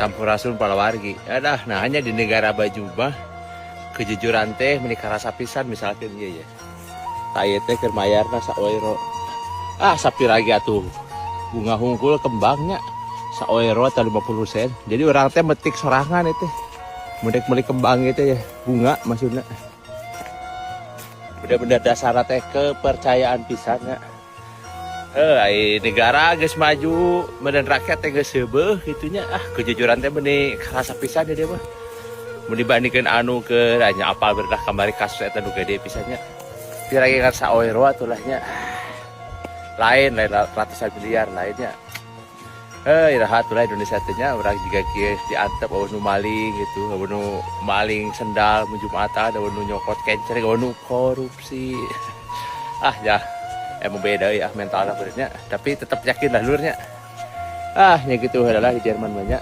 Sampurasun palawargi. Adah, nah hanya di negara baju mah kejujuran teh meni karasa pisan. Misalkan ieu ya. Tah, ieu teh keur mayarna 1 euro. Ah, sapira ge atuh. Bunga hungkul kembangnya 1 euro atau 50 sen. Jadi urang teh metik sorangan itu. Mendek meuli kembang itu ya, bunga maksudnya. Bener-bener dasar teh kepercayaan pisan ya. Eh, ai negara geus maju, meureun rakyat teh geus heubeeh kitu nya. Ah, kejujuran teh meni kerasa pisan ya dia mah. Mun dibandingkeun anu ke nya apal berdah kamari kasus eta nu gede pisan nya. Pira ge kan 1 euro atuh lah nya. Lain lain ratusan miliar lainnya. Eh, iraha atuh lah Indonesia teh nya, urang jiga kieu diantep, euweuh nu maling gitu, euweuh nu maling sendal mun Jumatan, euweuh nu nyokot kencer, euweuh nu korupsi. Ah ya, emang beda ya mentalnya benernya, tapi tetap yakin lah lurnya. Ah, ya gitu adalah di Jerman banyak.